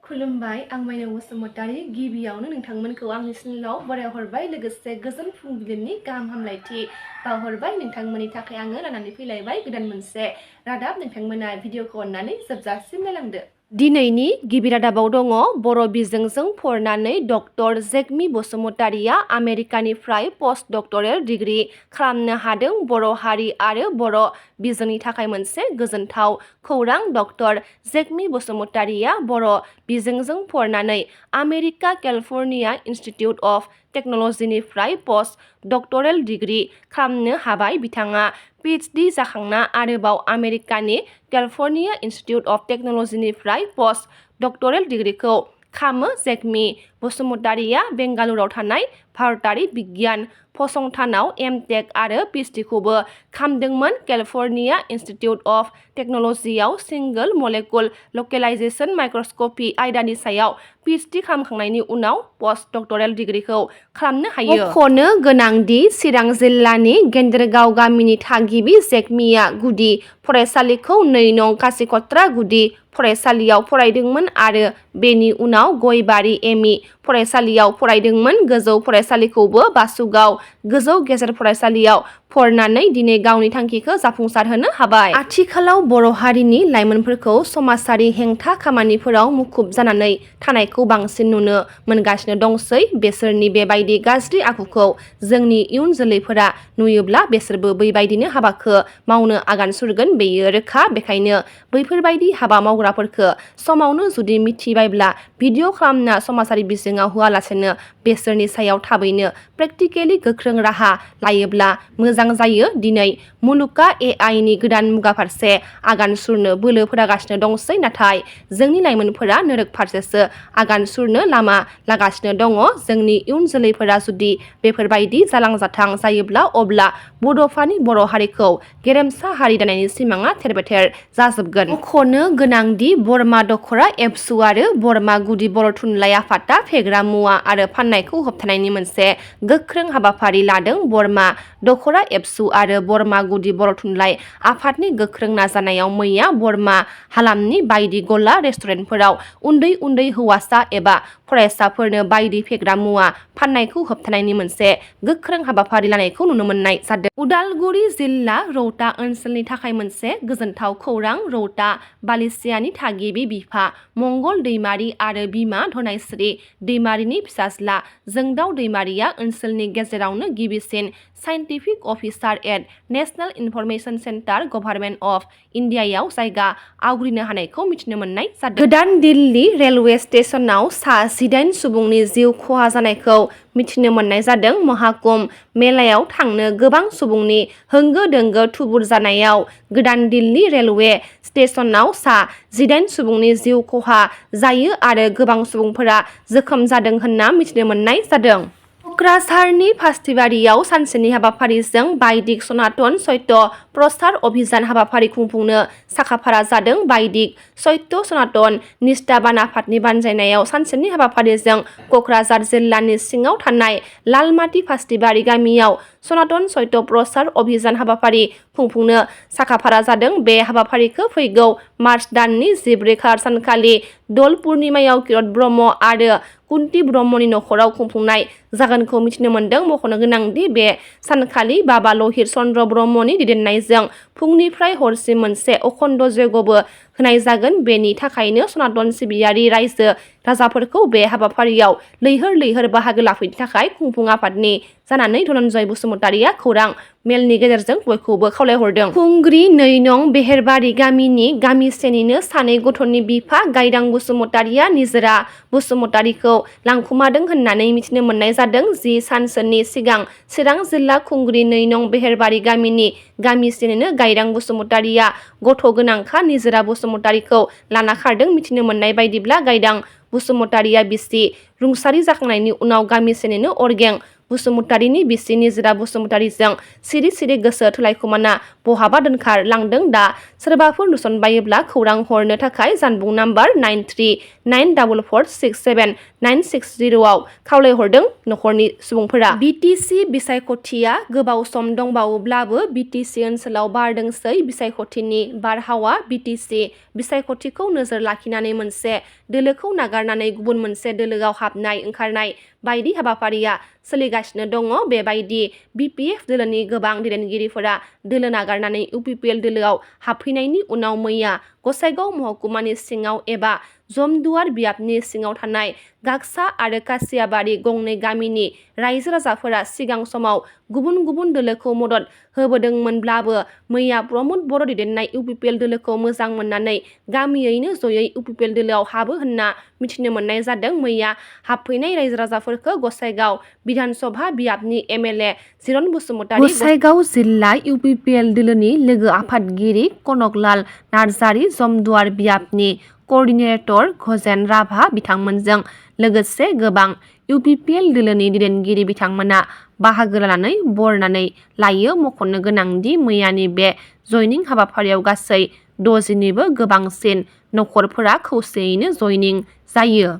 खुलुमबाय आं SMainao Basumatari गिबियावनो नोंथांमोनखौ आंनि चेनेलाव बरायहरबाय लोगोसे गोजोन फुंबिलिनि गाहाम हामलायथि बावहरबाय नोंथांमोननि थाखाय आङो लानानै फैलायबाय गोदान मोनसे रादाब नोंथांमोना भिडिअखौ अननानै जोबजासिम नायलांदो। दिनैनि गिबि रादाबाव दङ बर' बिजोंजों फरायनानै डक्टर जेकमी बसुमतारीया आमेरिकानिफ्राय पस्ट डक्टरेल डिग्री खालामनो हादों। बर' हारि आरो बर' बिजोंनि थाखाय मोनसे गोजोनथाव खौरां। डक्टर जेकमी बसुमतारीया बर' बिजोंजों फरायनानै आमेरिका केलिफर्निया इनस्टिट्यूट अफ टेक्न'लजिनिफ्राय पस्ट डक्टरेल डिग्री खालामनो हाबाय। बिथाङा PhD जाखांना आरोबाव आमेरिकानि केलिफर्निया इनस्टिट्यूट अफ टेक्न'लजिनिफ्राय पस्ट डक्टरेल डिग्रीखौ खालामो। जेकमी बसुमतारीया बेंगालुरुआव थानाय भारतारि बिगियान फसंथानाव M.Tech आरो PhDखौबो खालामदोंमोन। केलिफर्निया इनस्टिट्यूट अफ टेक्न'लजियाव सिंगल मलेकुल लकेलाइजेशन माइक्रस्कपी आयदानि सायाव PhD खालामखांनायनि उनाव पस्ट डक्टरेल डिग्रीखौ खालामनो हायो। मख'नो गोनांदि चिरां जिल्लानि गेदेरगाव गामिनि थागिबि जेकमीया गुदि फरायसालिखौ 2 नं कासिकत्रा गुदि फरायसालियाव फरायदोंमोन आरो बेनि उनाव गयबारि ME फरायसालियाव फरायदोंमोन। गोजौ फरायसालिखौबो बासुगाव गोजौ गेजेर फरायसालियाव फरायनानै दिनै गावनि थांखिखौ जाफुंसारहोनो हाबाय। आथिखालाव बर' हारिनि लाइमोनफोरखौ समाजारि हेंथा खामानिफोराव मुखुब जानानै थानायखौ बांसिन नुनो मोनगासिनो दंसै। बेसोरनि बेबायदि गाज्रि आखुखौ जोंनि इयुन जोलैफोरा नुयोब्ला बेसोरबो बैबायदिनो हाबाखौ मावनो आगान सुरगोन बेयो रोखा। बेखायनो बैफोरबायदि हाबा मावग्राफोरखौ समावनो जुदि मिथिबायब्ला भिडिअ खालामना समाजारि बिजोङाव होआलासेनो बेसोरनि सायाव थाबैनो प्रेक्टिकेलि गोख्रों राहा लायोब्ला मोजां जायो। दिनै मुलुगा AI नि गोदान मुगा फारसे आगान सुरनो बोलो फोरागासिनो दंसै, नाथाय जोंनि लाइमोनफोरा नोरोग फारसेसो आगान सुरनो लामा लागासिनो दङ। जोंनि इयुन जोलैफोरा जुदि बेफोरबायदि जालांजाथां जायोब्ला अब्ला बड'फानि बर' हारिखौ गेरेमसा हारि दानायनि सिमाङा थेर-बेथेर जाजोबगोन। मख'नो गोनांदि बरमा दख'रा एबसु आरो बरमा गुदि बर' थुनलाइ आफादा फेग्रा मुवा आरो फाननायखौ होबथानायनि मोनसे गोख्रों हाबाफारि लादों। बरमा दख'रा एबसु आरो बरमा गुदि बर' थुनलाइ आफादनि गोख्रों नाजानायाव मैया बरमा हालामनि बायदि गला रेस्टुरेन्टफोराव उन्दै उन्दै हौवासा एबा फरायसाफोरनो बायदि फेग्रा मुवा फाननायखौ होबथानायनि मोनसे गोख्रों हाबाफारि लानायखौ नुनो मोननाय जादों। उदालगुरि जिल्ला रौता ओनसोलनि थाखाय मोनसे गोजोनथाव खौरां। रौता बालिसियानि थागिबि बिफा मंगल दैमारि आरो बिमा धनास्री दैमारिनि फिसाज्ला जोंदाव दैमारिया ओनसोलनि गेजेरावनो गिबिसिन scientific officer at national information centre government of इन्डियायाव जायगा आवग्रिनो हानायखौ मिथिनो मोननाय जादों। गोदान दिल्ली रेलवे स्टेशनाव सा 18 सुबुंनि जिउ खहा जानायखौ मिथिनो मोननाय जादों। महाकुम्भ मेलायाव थांनो गोबां सुबुंनि होंगो-दोंगो थुबुर जानायाव गोदान दिल्ली रेलवे स्टेशनाव सा 18 सुबुंनि जिउ खहा जायो आरो गोबां सुबुंफोरा जोखोम जादों होनना मिथिनो मोननाय जादों। क'क्राझारनि फास्टिबारियाव सानसेनि हाबाफारिजों बायदिक सनातन सत्य प्रसार अभियान हाबाफारि खुंफुंनो साखाफारा जादों। बायदिक सत्य सनातन निष्ठाबान आफादनि बानजायनायाव सानसेनि हाबाफारिजों क'क्राझार जिल्लानि सिङाव थानाय लालमाटि फास्टिबारि गामियाव सनातन सत्य प्रसार अभियान हाबाफारि खुंफुंनो साखाफारा जादों। बे हाबाफारिखौ फैगौ मार्च दाननि 14 खालार सानखालि दल पुर्निमायाव किरत ब्रह्म आरो कुन्ति ब्रह्मनि नखराव खुंफुंनाय जागोनखौ मिथिनो मोनदों। मख'नो गोनांदि बे सानखालि बाबा लहित चन्द्र ब्रह्मनि दैदेननायजों फुंनिफ्राय हरसिम मोनसे अखण्ड यज्ञबो होनाय जागोन। बेनि थाखायनो सनातन सिबियारि रायजो राजाफोरखौ बे हाबाफारियाव लैहोर लैहोर बाहागो लाफैनो थाखाय खुंफुं आफादनि जानानै धनन्जय बसुमतारीया खौरां मेलनि गेजेरजों बयखौबो खावलायहरदों। खुंग्रि 2 नं बेहेरबारि गामिनि गामिसेनिनो सानै गथ'नि बिफा गायदां बसुमतारीया निजोरा बसुमतारीखौ लांखुमादों होननानै मिथिनो मोननाय जादों। 10 सानसोनि सिगां चिरां जिल्ला खुंग्रि 2 नं बेहेरबारि गामिनि गामिसेनिनो गायदां बसुमतारीया गथ' गोनांखा निजोरा बसुमतारीखौ लाना खारदों। मिथिनो मोननाय बायदिब्ला गायदां बसुमतारीया बिसि रुंसारि जाखांनायनि उनाव गामिसेनिनो अरगें बसुमतारीनि बिसि निजोरा बसुमतारीजों सिरि सिरि गोसो थोलायखुमाना बहाबा दोनखारलांदों। दा सोरबाफोर नुसनबायोब्ला खौरां हरनो थाखाय जानबुं नाम्बार 9394467960 आव खावलायहरदों नखरनि सुबुंफोरा। BTC बिसायख'थिया गोबाव सम दंबावोब्लाबो BTC ओनसोलाव बारदोंसै बिसायख'थिनि बारहावा। BTC बिसायख'थिखौ नोजोर लाखिनानै मोनसे दोलोखौ नागारनानै गुबुन मोनसे दोलोआव हाबनाय ओंखारनाय बायदि हाबाफारिया सोलिगासिनो दङ। बेबायदि BPF दोलोनि गोबां दैदेनगिरिफोरा दोलो नागारनानै UPPL दोलोआव हाबफैनायनि उनाव मैया गसाइगाव महकुमानि सिङाव एबा जमदुवार बियाबनि सिङाव थानाय गागसा आरो कासियाबारि गंनै गामिनि रायजो राजाफोरा सिगां समाव गुबुन गुबुन दोलोखौ मदद होबोदोंमोनब्लाबो मैया प्रमद बर' दैदेननाय UPPL दोलोखौ मोजां मोननानै गामियैनो जयै UPPL दोलोआव हाबो होनना मिथिनो मोननाय जादों। मैया हाबफैनाय रायजो राजाफोरखौ गसाइगाव बिधान सभा बियाबनि MLA चिरन बसुमतारी, गसाइगाव जिल्ला UPPL दोलोनि लोगो आफादगिरि कनकलाल नार्जारी, जमदुवार बियाबनि कअर्डिनेटर घजेन राभा बिथांमोनजों लोगोसे गोबां UPPL दोलोनि दैदेनगिरि बिथांमोना बाहागो लानानै बरनानै लायो। मख'नो गोनांदि मैयानि बे जयनिं हाबाफारियाव गासै 60निबो गोबांसिन नखरफोरा खौसेयैनो जयनिं जायो।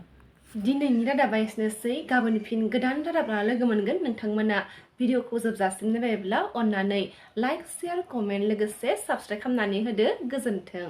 दिनैनि रादाबा एसेनोसै। गाबोन फिन गोदान रादाब लाना लोगो मोनगोन। नोंथांमोना भिडिअखौ जोबजासिम नायबायब्ला अननानै लाइक, शेयार, कमेन्ट लोगोसे साबस्क्राइब खालामनानै होदो। गोजोन्थों।